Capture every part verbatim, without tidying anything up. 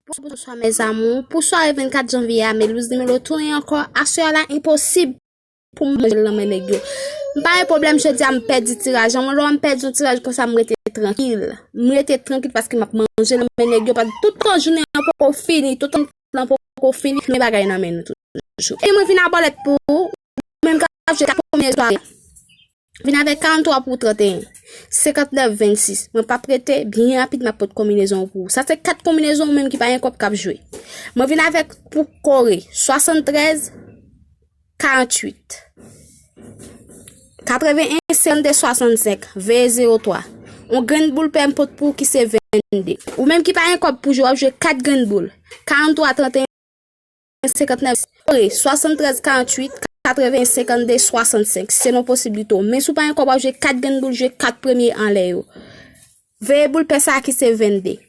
Bonswa, mes amours. Pou sware vennkat janvye a, Melouz Nimelo tounen ankò. Aswè a la, enposib pou m manje l nan men nèg yo. M pa gen pwoblèm, jodi a m pèdi tiraj lan. Mwen, lè m pèdi yon tiraj konsa, m rete trankil. M rete trankil paske m ap manje l nan men nèg yo. Pandan tout tan jounen an poko fini, tout tan lan poko fini, nou gen bagay nan men nou toujou. E mwen vin a bòlèt pou ou, ou menm k ap jwe kat konbinezon avè m. Vin avèk karant twa pou trannteyen, senkant nèf vennsis. Mwen p ap rete, byen rapid, m ap pot konbinezon pou ou. Sa se kat konbinezon ou menm ki pa gen kòb k ap jwe. Mwen vin avèk pou kore, swasanntrèz, karanntuit, katreven en, senkann de, swasannsenk, veye zewo twa. On grenn boul pè m pot pou ou ki se vennde. Ou menm ki pa gen kòb pou jwe, w ap jwe kat grenn boul. Karant twa, trannteyen, senkant nèf, kore, swasanntrèz, karanntuit, katreven en, senkann de, swasannsenk. Se non posiblite w. Men si w pa gen kòb, w ap jwe kat grenn boul, jwe kat premye anlè yo. Veye boul pè sa a ki se vennde.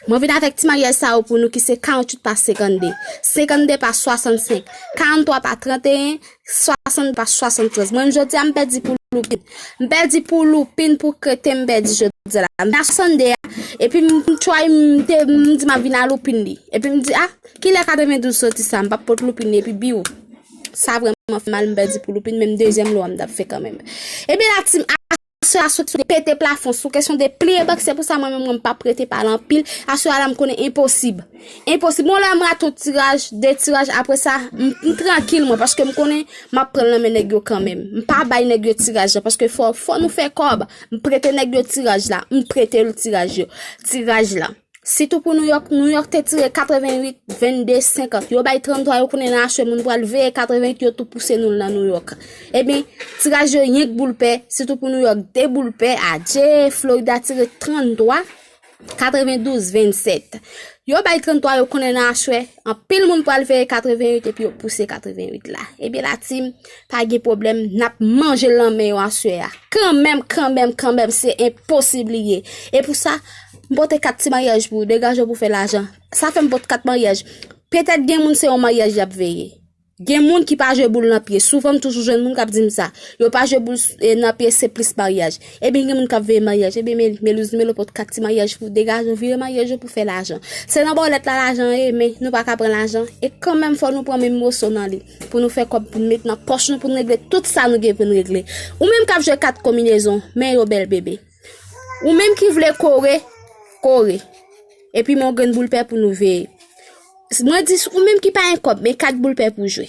Mwen vin avèk ti maryaj sa yo pou nou ki se karanntuit pa senkannde, senkannde pa swasannsenk, karannntwa pa trannteyen, swasannde pa swasanntrèz. Mwen menm jodi a m pèdi pou loupin. M pèdi pou loupin pou krete m pèdi jodi a la. M te a swasannde a, epi m try m te m di m ap vin a loupin li. Epi m di a, kilè katrevendouz soti sa, m p ap pot loupin li epi biw. Sa vrèman fè mal, m pèdi pou loupin, men m dezyèm lo a m t ap fè kanmenm. Ebyen la team, aswè a sou kesyon de pete plafon, sou kesyon de pliye bank, se pou sa mwen menm mwen m pa prete pale anpil. Aswè a la m konnen enposib. Enposib. Bon, la m rate yon tiraj, de tiraj, apre sa, m, m trankil mwen, paske m konnen m ap pran l nan men nèg yo kanmenm. M pa bay nèg yo tiraj la, paske fò, fò nou fè kòb. M prete nèg yo tiraj la, m prete yo tiraj yo, tiraj la. Sitou pou Nouyòk, Nouyòk te tire katrevenwit, vennde, senkant. Yo bay tranntwa, yo konnen nan aswè moun pral veye katrevenwit, yo tou pouse nou l nan Nouyòk. Ebyen, tiraj yo yenk boul pè, sitou pou Nouyòk, de boul pè, adje, Florida tire tranntwa, katrevendouz, vennsèt. Yo bay tranntwa, yo konnen nan aswè, anpil moun pral veye katrevenwit, epi yo pouse katrevenwit la. Ebyen, la team, pa gen pwoblèm, n ap manje l nan men yo aswè a. Kanmenm, kanmenm, kanmenm, se enposib li ye. E pou sa, m pote kat ti maryaj pou ou, degaje w pou fè lajan. Sa fè m pote kat maryaj. Petèt gen moun se yon maryaj y ap veye. Gen moun ki pa jwe boul nan pye. Souvan m toujou jwenn moun k ap di m sa. Yo pa jwe boul s-, e, nan pye, se plis maryaj. Ebyen gen moun k ap veye maryaj. Ebyen men, Melouz Nimelo pote kat ti maryaj pou ou, degaje w, vire maryaj yo pou fè lajan. Se nan bòlèt la lajan ye, men nou pa ka pran lajan. E kanmenm fò nou pran menm moso nan li. Pou nou fè kòb pou n met nan pòch nou, pou n regle tout sa nou gen pou n regle. Ou menm k ap jwe kat konbinezon, men yo bèl bebe. Ou menm ki vle kore, kore. Epi men yon grenn boul pè pou nou veye. Mwen di, ou menm ki pa gen kòb, men kat boul pè pou jwe.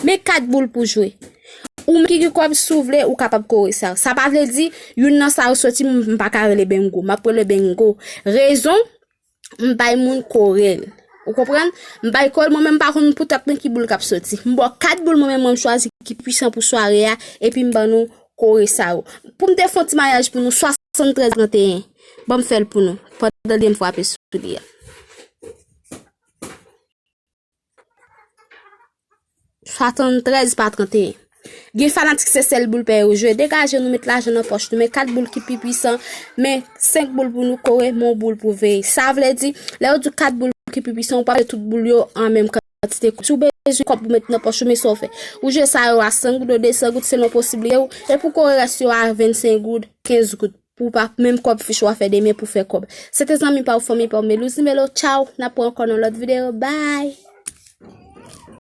Men kat boul pou jwe. Ou menm ki gen kòb, si w vle, ou kapab kore sa. Sa pa vle di, youn nan sa yo soti, m, m pa ka rele bengo. M ap rele bengo. Rezon, m bay moun kore l. Ou konprann? M bay kore l, mwen menm m pa konn poutèt mwen ki boul k ap soti. M ba w kat boul mwen menm mwen m chwazi ki pwisan pou sware a, epi m ban nou kore sa yo. Pou m te fè yon ti maryaj pou nou, swasanntrèz trannteyen. Ban m fè l pou nou, pandan l de m frape sou li a. Swasanntrèz pa trannteyen. Gen fanatik se sèl boul pè yo jwe. Degaje nou, met lajan nan pòch nou. Men kat boul ki pi pwisan. Men senk boul pou nou kore, men yon boul pou veye. Sa vle di, lè yo di kat boul ki pi pwisan, ou pa jwe tout boul yo an menm kantite. Si w bezwen kòb pou met nan pòch ou, men sa w fè. Ou jwe sa yo a san goud, de san goud, selon posiblite w. E pou kore rès yo a vennsenk goud, kenz goud. Pou w pa menm kòb fich w a fè demen pou fè kòb. Se te zanmi pa w, fanmi pa w, Melouz Nimelo. Tchaw, n ap wè ankò nan lòt videyo. Bye!